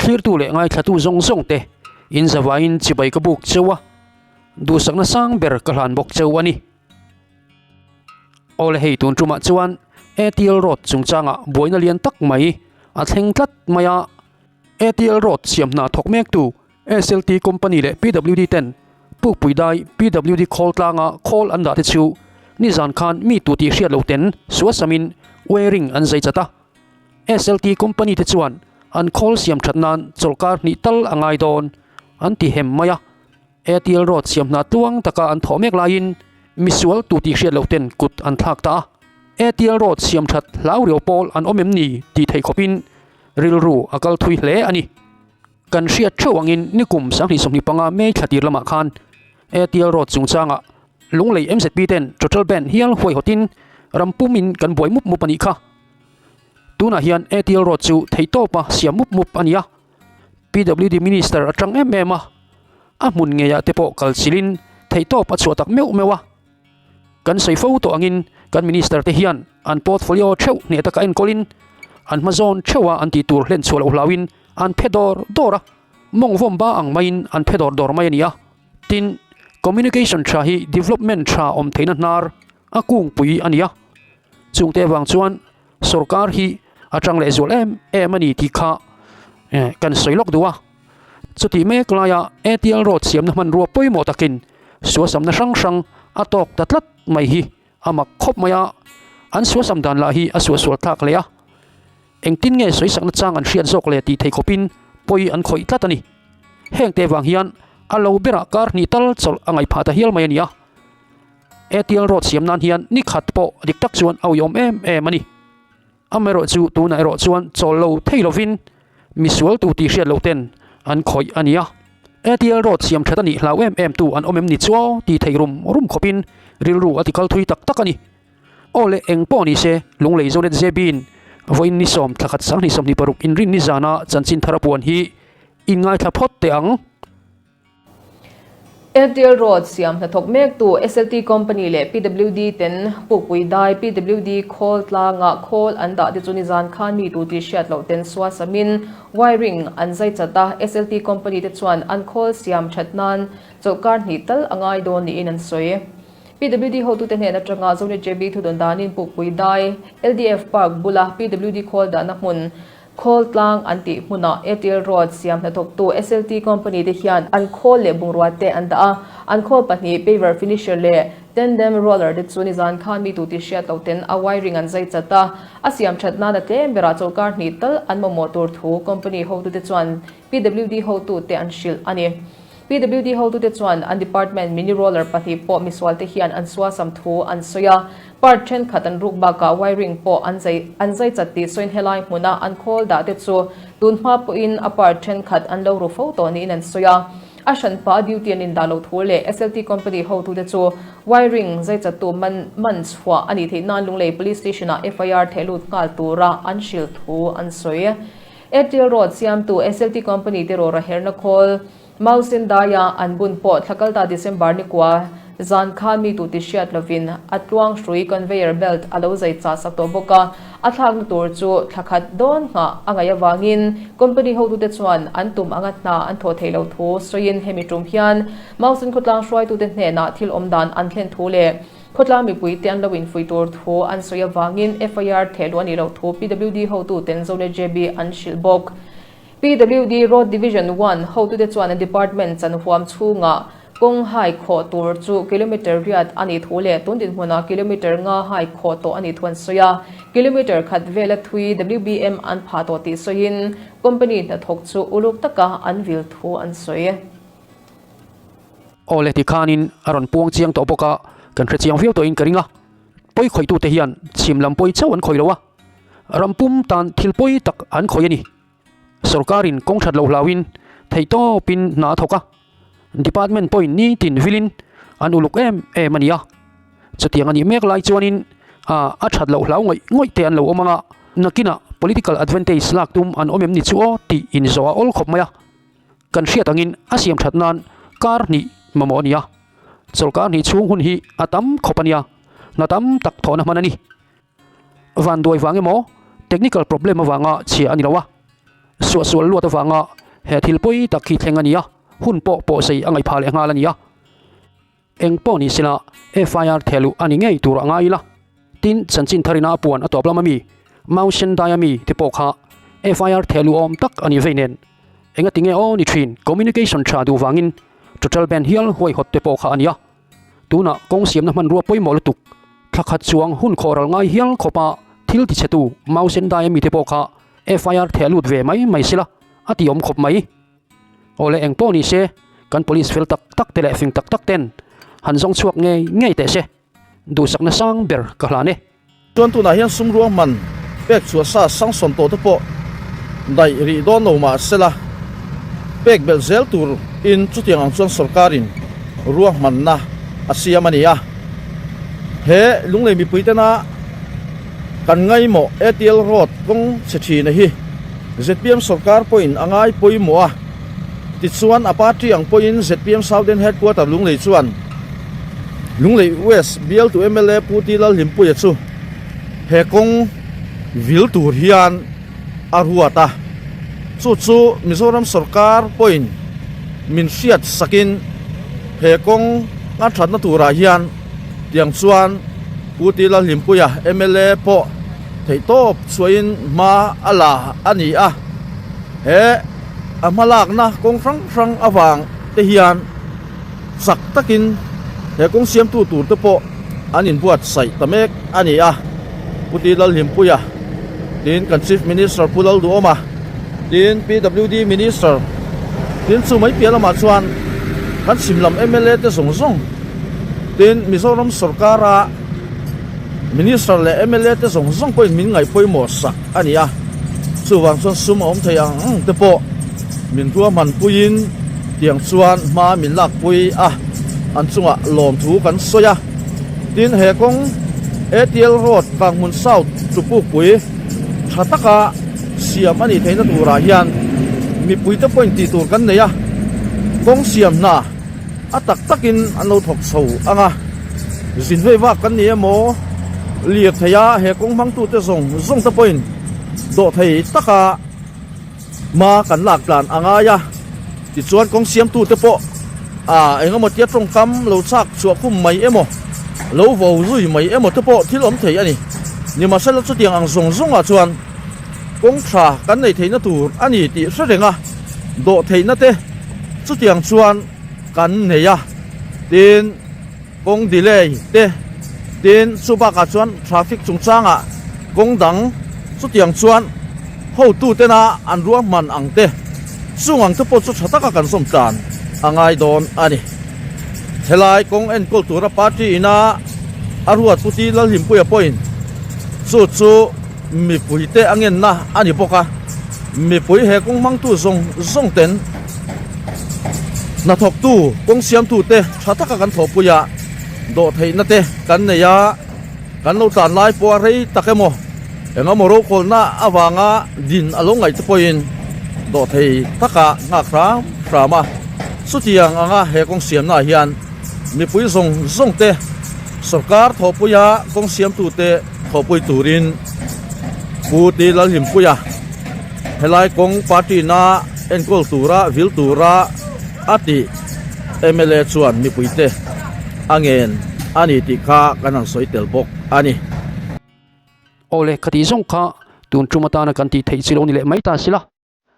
Thlirtu leh ngaithlatu zawng zawng te in zavaiin chibai ka buk cheu a, duhsakna sang ber ka hlan bawk cheu a ni. Awle hei tun tumah chuan ATL Road chungchangah buaina lian tak mai a thleng tlat mai a, ATL Road siam hna thawk mektu SLT Company leh PWD ten Pukpui dai PWD khawl tlanga khawl an dah te chu nizan khan mi tu tih hriat lo ten suasamin wiring an zai chat a. SLT Company te chuan an khawl siam that nan chawlhkar hnih tal a ngai dawn an ti hem mai a. ATL Road siam hna tluang taka an thawh mek laiin misual tu tih hriat lo ten kut an thlak ta a. ATL Road siam that hlau riau pawl an awm em ni tih theih khawpin rilru a kal thui hle a ni. Kan hriat theuh angin nikum 2025 May thla tir lamah khan ATL Road chungchangah Lunglei MZP ten Total Band hial huaihawtin ram pumin kan buai mup mup a nih kha. Tunah hian ATL Road chu theihtawpa siam mup mup a ni a, PWD Minister atang em em a, a hmun ngeiah te pawh kal chilin theihtawp a chhuah tak meuh meuh a. Kan sawi fo tawh angin kan Minister te hian an portfolio theuh hneh taka enkawlin an hmazawn theuha an tih tur hlen chhuah loh hlauhin an phe dawr dawr a, mawng vawm ba ang maiin an phe dawr dawr mai a ni a. Tin, communication tha hi development tha awm theihna hnar a kungpui a ni a. Chungte avang chuan sorkar hi a tang leh zual em em a ni tih kha kan sawi lawk duh a. Chutih mek laia ATL Road siamna hmanrua pawimawh takin suasamna hrang hrang a tawk ta tlat mai hi a mak khawp mai a, an suasam dan lah hi a suahsual thlak hle a. Engtin nge sawisakna chang an hriat zawk le tih thei khawpin pawi an khawih tlat a ni. Heng te vang hian a lo berah kar hnih tal chawlh a ngaih phah ta hial mai a ni a. ATL Road siam nan hian ni khat pawh dik tak chuan a uiawm em em a ni. Amaherawh chu tunah erawh chuan chawl lo thei lovin misual tu tih hriat loh ten an khawih a ni a. ATL Road siam that a nih hlau em em tu an awm em ni chuaw tih thei rum rum khawpin rilru a tikal thui tak tak a ni. Aw le eng pawh ni se Lunglei Zonet Zebin vawiin ni sawm thla khat 2026 inrin ni zana chanchin thar a puan hi inngaithla phawt teh ang. ATL Road siam hnathawk mektu SLT Company leh PWD ten Pukpui dai PWD khawl tlangah khawl an dah te chu nizan khan mi tu tih hriat loh ten suasamin wiring an zai chat a, SLT Company te chuan an khawl siam that nan chawlhkar hnih tal a ngai dawn niin an sawi. PWD hotute hnen atanga Zonet JB thudawn danin Pukpui dai LDF Park bula PWD khawl dahna hmun Khawl tlang an tih hmunah ATL Road siam hnathawktu SLT Company te hian an khawl leh bungrua te an dah a, an khawl pahnih paver finisher leh tandem roller te chu nizan khan mi tu tih hriat loh ten a wiring an zai chat a, a siam that nan a tlem berah chawlhkar hnih tal an mamawh tur thu company hotute chuan PWD hotute an hrilh a ni. PWD hotute chuan an department mini roller pahnih pawh misualte hian an suasam thu an sawi a, part thenkhat an ruk bakah wiring pawh an zai an zai chat tih sawiin helai hmuna an khawl dah te chu tunhma pawhin a part thenkhat an lo ru fo tawh niin an sawi a. A hranpa a duty an indah loh thu leh SLT company hotute chu wiring zai chattu man man chhuah a nih theih nan Lunglei Police Station-ah FIR thehlut nghal tura an hrilh thu an sawi. Airtel Road siamtu SLT company te rawra herna khawl Mausen daia an bun pawh thlakalta December ni kua zan khan mi tu ti hriat lovin a tluang hrui conveyor belt a lo zai chah sak tawh bawk a, a thlakna tur chu thla khat dawn nghah a ngaih avangin company hotute chuan an tum anga hna an thawh theih loh thu sawiin hemi tum hian Mausen khawtlang hruaitute hnenah thil awm dan an thlen thu leh Khawtlang mipuite an lo infuih tur thu an sawi avangin FIR thehluh a nih loh thu PWD hotuten Zone JB an hrilh bawk. PWD Road Division One hotute chuan an department chan huam chhungah kawng hai khawh tur chu kilometre riat a nih thu leh tun dinhmunah kilometre nga hai khawh tawh a nih thu an sawi a. Kilometre khat vela thui WBM an phah tawh tih sawiin company hnathawk chu uluk taka an vil thu an sawi. Aw le tikhanin a rawn puang chiang tawh bawk a, kan hre chiang viau tawhin ka ring a. Pawi khawihtute hian chhim lam pawi chauh an khawih lo a, ram pum tan thil pawi tak an khawih a ni. Sorkarin kawng that loh hlauhin theihtawpin hna a thawk a, department pawhin nitin vilin an uluk em em a ni a. Chutiang a nih mek lai chuanin a that loh hlau ngawih ngawih te an lo awm ang a, nakinah political advantage lak tum an awm em ni chu aw tih inzawh a awl khawp mai a. Kan hriat angin a siam that nan kar hnih mamawh a ni a, chawlhkar hnih chhung hun hi a tam khawp a nia, hna tam tak thawhna hman a ni. Vanduai vang emaw technical problem avanga chhia a ni lo a, suahsual luat avanga He thil pawi tak hi thleng a ni a, hun pawh pawhsei a ngaihphah leh nghal a ni a. Eng pawh ni sela FIR thehluh a ni ngei tur a ngai ila. Tin, chanchin tharina a puan a tawp lam ami, Mount Sendai ami te pawh kha FIR thehluh awm tak a ni vei nen. Engati nge aw ni thin, communication tha duh vangin total ban hial huaihawt te pawh kha a ni a. Tunah kawng siamna hmanrua pawimawh lutuk, thla khat chuang hun khawhral ngai hial khawpa thil tichhetu Mount Sendai ami te pawh kha FIR theh lut ve mai mai sela a ti awm khawp mai. Awle eng pawh ni se, kan police fel tak tak te leh fing tak tak ten han zawng chhuak ngei ngei teh se, duhsakna sang ber ka hlan e. Chuan tunah hian sum ruahman pek chhuah sa sanction tawh te pawh daih rih dawn lo mah sela, pek belh zel tur in chutiang ang chuan sorkar in ruahmanna a siam a ni a. He Lunglei mipui tena kan ngaimawh ATL Road kawng chhe thina hi zpm sorkar pawhin a ngai pawimawh a, tichuan a party ang pawhin zpm Southern Headquarter Lunglei chuan Lunglei West bialtu mla Pu T Lalhlimpuia chu he kawng vil tur hian a ruat a, chu chu Mizoram sorkar pawhin min hriat sakin he kawng a thatna turah hian tiang chuan Pu T Lalhlimpuia mla pawh theihtawp chhuahin hma a la a ni a, he a hmalakna kawng hrang hrang avang te hian chak takin he kawng siamtu tur te pawh an inbuatsaih ta mek a ni a. Pu T Lalhlimpuia tin kan Chief Minister Pu Lalduhawma tin PWD Minister tin chu mai piah lamah chuan kan chhim lam mla te zawng zawng tin Mizoram sorkara Minister leh mla te zawng zawng pawhin min ngaih pawimawh sak a ni a, chuvang chuan sum a awm thei ang ang te pawh min ruahman puiin tiang chuan hma min lak pui a, an chungah lawmthu kan sawi a. Tin, he kawng ATL Road Kanghmun South Tupukpui tha taka siam a nih theihna turah hian mipuite pawhin tih tur kan nei a, kawng siam hna a tak takin an lo thawk chho ang a, zin vei vak kan ni emaw lirthei a he kawng hmangtute zawng zawng te pawhin dawhthei taka hma kan lak tlan a ngai a, tichuan kawng siamtute pawh ah eng emaw tia tawngkam lo chak chhuah khum mai emaw lo vo zui mai emaw te pawh thil awm thei a ni. Nimahsela chutiang ang zawng zawngah chuan kawng tha kan nei theihna tur a ni tih hre reng a, dawhtheihna te chutiang chuan kan nei a, tin kawng delay te, tin chu bakah chuan traffic chungchangah kawng dang chutiang chuan hotu tena an ruahman ang te, chung ang te pawh chu tha taka kan zawm tlan a ngai dawn a ni. Helai kawng enkawl tura party ina a ruat Pu T Lalhlimpuia pawhin chu chu Mipuite a ngenna a ni bawk a, mipui he kawng hmangtu zawng zawng ten hnathawktu, kawng siamtute tha taka kan thawhpui a, dawhtheihna te kan nei a, kan lo tlan lai pawh a rei tak emaw, engemaw rokhawlna avanga din a lo ngaih te pawhin dawhthei taka nghak hram hram a, chutiang anga he kawng siamnaah hian mipui zawng zawng te sawrkar thawhpuia kawng siamtute Thawhpui turin Pu T Lalhlimpuia helai kawng party na enkawl tura vil tura a tih mla chuan mipuite a ngen a ni tih kha kan han sawi tel bawk a ni. Awle, khatih zawng kha tun tum atana kan tih theih chi lo ni leh mai ta sila.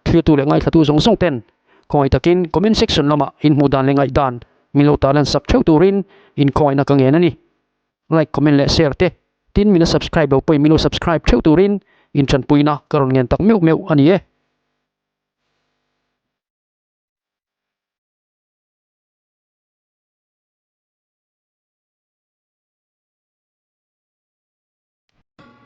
Thliatu leh ngaithlatu zawng zawng ten khawngaih takin comment section lamah in hmuh dan leh ngaih dan min lo tarlan sak theuh turin in khawngaihna ka ngen a ni. Like, comment leh share te tin min la subscribe lo pawhin min lo subscribe theuh turin in tanpuina ka rawn ngen tak meuh meuh a ni e.